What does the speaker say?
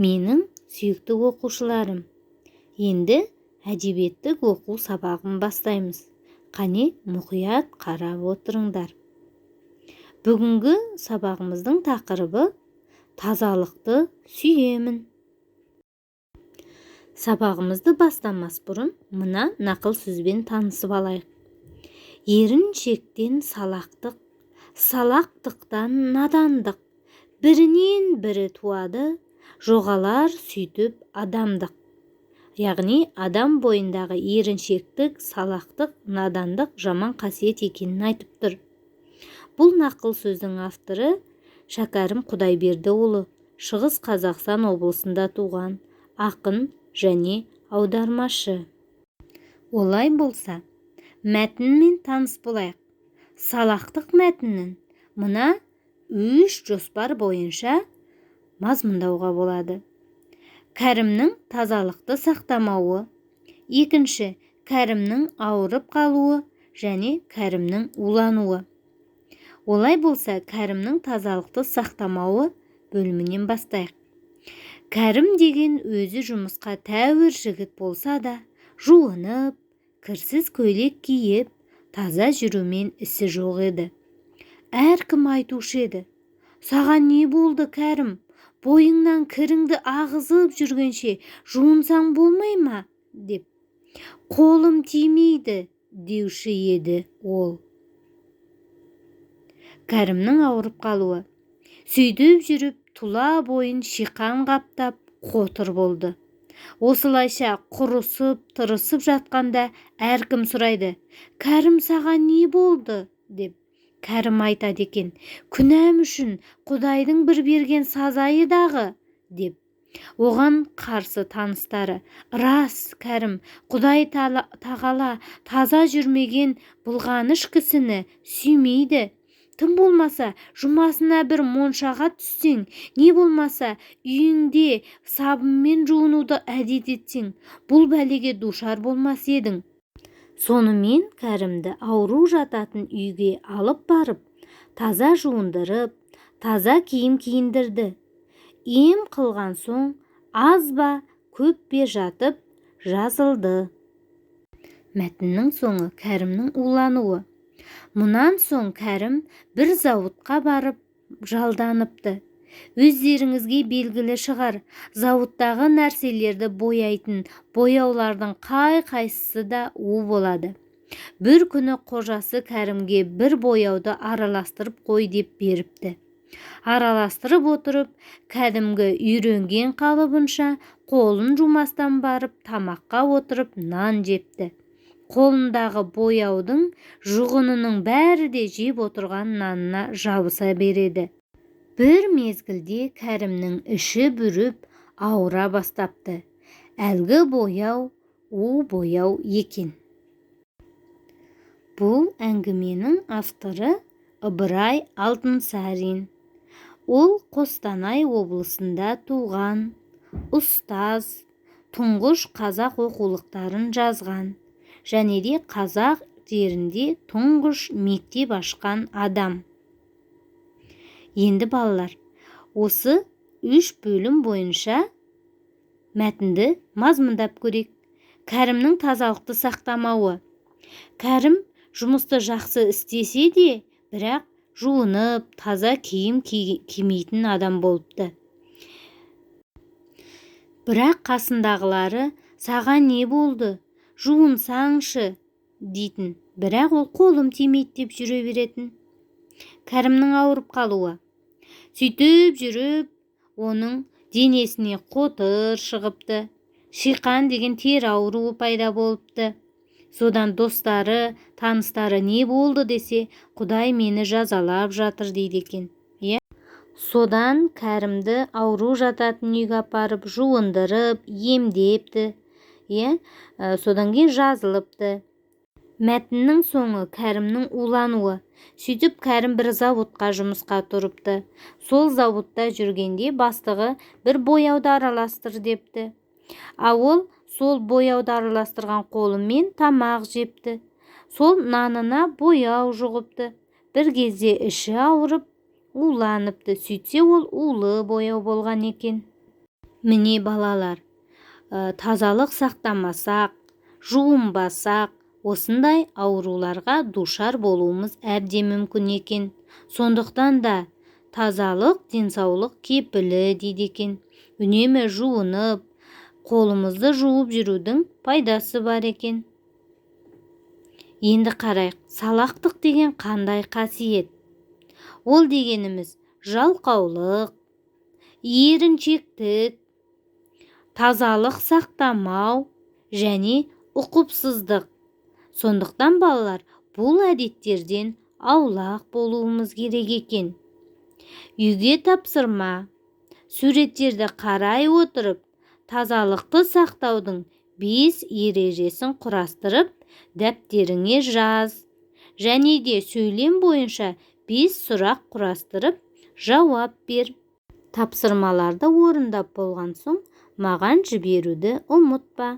Менің сүйікті оқушыларым, енді әдебиеттік оқу сабағын бастаймыз. Қане, мұқият қарап отырыңдар. Бүгінгі сабағымыздың тақырыбы: «Тазалықты сүйемін». Сабағымызды бастамас бұрын мына нақыл сөзбен танысып алайық: «Еріншектен салақтық, салақтықтан надандық, бірінен бірі туады, жоғалар сөйтіп адамдық». Яғни адам бойындағы еріншектік, салақтық, надандық жаман қасиет екенін айтып тұр. Бұл нақыл сөздің авторы Шәкәрім Құдайбердіұлы, Шығыс Қазақстан облысында туған ақын және аудармашы. Олай болса, мәтінмен таныс болайық. Салақтық мәтінін мына үш жоспар бойынша мазмұндауға болады: Кәрімнің тазалықты сақтамауы, екінші, Кәрімнің ауырып қалуы және Кәрімнің улануы. Олай болса, «Кәрімнің тазалықты сақтамауы» бөлімінен бастайық. Кәрім деген өзі жұмысқа тәуір жігіт болса да, жуынып, кірсіз көйлек киіп, таза жүрумен ісі жоқ еді. Әркім айтушы еді: «Саған не болды, Кәрім? Бойыңнан кіріңді ағызып жүргенше, жуынсаң болмай ма?» – деп. «Қолым тимейді», – деуші еді ол. Кәрімнің ауырып қалуы. Сөйтіп жүріп тұла бойын шиқан қаптап, қотыр болды. Осылайша құрысып, тырысып жатқанда әркім сұрайды: «Кәрім, саған не болды?» – деп. Кәрім айтады екен: «Күнәм үшін құдайдың бір берген сазайы дағы», – деп. Оған қарсы таныстары: «Рас, Кәрім, құдай тағала таза жүрмеген былғаныш кісіні сүймейді. Тым болмаса жұмасына бір моншаға түссең, не болмаса үйіңде сабынмен жуынуды әдет етсең, бұл бәлеге душар болмас едің». Сонымен Кәрімді ауру жататын үйге алып барып, таза жуындырып, таза киім киіндірді. Ем қылған соң аз ба, көп пе жатып, жазылды. Мәтіннің соңы: Кәрімнің улануы. Мұнан соң Кәрім бір зауытқа барып жалданыпты. Өздеріңізге белгілі шығар, зауыттағы нәрселерді бояйтын бояулардың қай-қайсысы да у болады. Бір күні қожасы Кәрімге бір бояуды араластырып қой деп беріпті. Араластырып отырып, кәдімгі үйренген қалыбынша қолын жумастан барып тамаққа отырып, нан жепті. Қолындағы бояудың жұғынының бәрі де жеп отырған нанына жабыса береді. Бір мезгілде Кәрімнің іші бүріп, ауыра бастапты. Әлгі бояу у бояу екен. Бұл әңгіменің авторы Ыбырай Алтынсарин. Ол Қостанай облысында туған, ұстаз, тұңғыш қазақ оқулықтарын жазған және де қазақ жерінде тұңғыш мектеп ашқан адам. Енді, балалар, осы үш бөлім бойынша мәтінді мазмұндап көрейік. Кәрімнің тазалықты сақтамауы. Кәрім жұмысты жақсы істесе де, бірақ жуынып, таза киім кимейтін адам болыпты. Бірақ қасындағылары: «Саған не болды? Жуынсаңшы», – дейтін. Бірақ ол «қолым тимейді» деп жүре беретін. Кәрімнің ауырып қалуы. Сөйтіп жүріп оның денесіне қотыр шығыпты, шиқан деген тері ауруы пайда болыпты. Содан достары, таныстары «Не болды?» десе, «Құдай мені жазалап жатыр», – дейді екен, иә. Содан Кәрімді ауру жататын үйге апарып, жуындырып, емдепті, иә. Содан кейін жазылыпты. Мәтіннің соңы: Кәрімнің улануы. Сөйтіп Кәрім бір зауытқа жұмысқа тұрыпты. Сол зауытта жүргенде бастығы бір бояуды араластыр депті. А ол сол бояуды араластырған қолымен тамақ жепті. Сол нанына бояу жұғыпты. Бір кезде іші ауырып, уланыпты. Сөйтсе, ол улы бояу болған екен. Міне, балалар, тазалық сақтамасақ, жуынбасақ, осындай ауруларға душар болуымыз әбден мүмкін екен. Сондықтан да тазалық — денсаулық кепілі дейді екен. Үнемі жуынып, қолымызды жуып жүрудің пайдасы бар екен. Енді қарайық, салақтық деген қандай қасиет? Ол дегеніміз жалқаулық, еріншектік, тазалық сақтамау және ұқыпсыздық. Сондықтан, балалар, бұл әдеттерден аулақ болуымыз керек екен. Үйге тапсырма: суреттерді қарай отырып, тазалықты сақтаудың 5 ережесін құрастырып, дәптеріңе жаз және де сөйлем бойынша 5 сұрақ құрастырып, жауап бер. Тапсырмаларды орындап болған соң, маған жіберуді ұмытпа.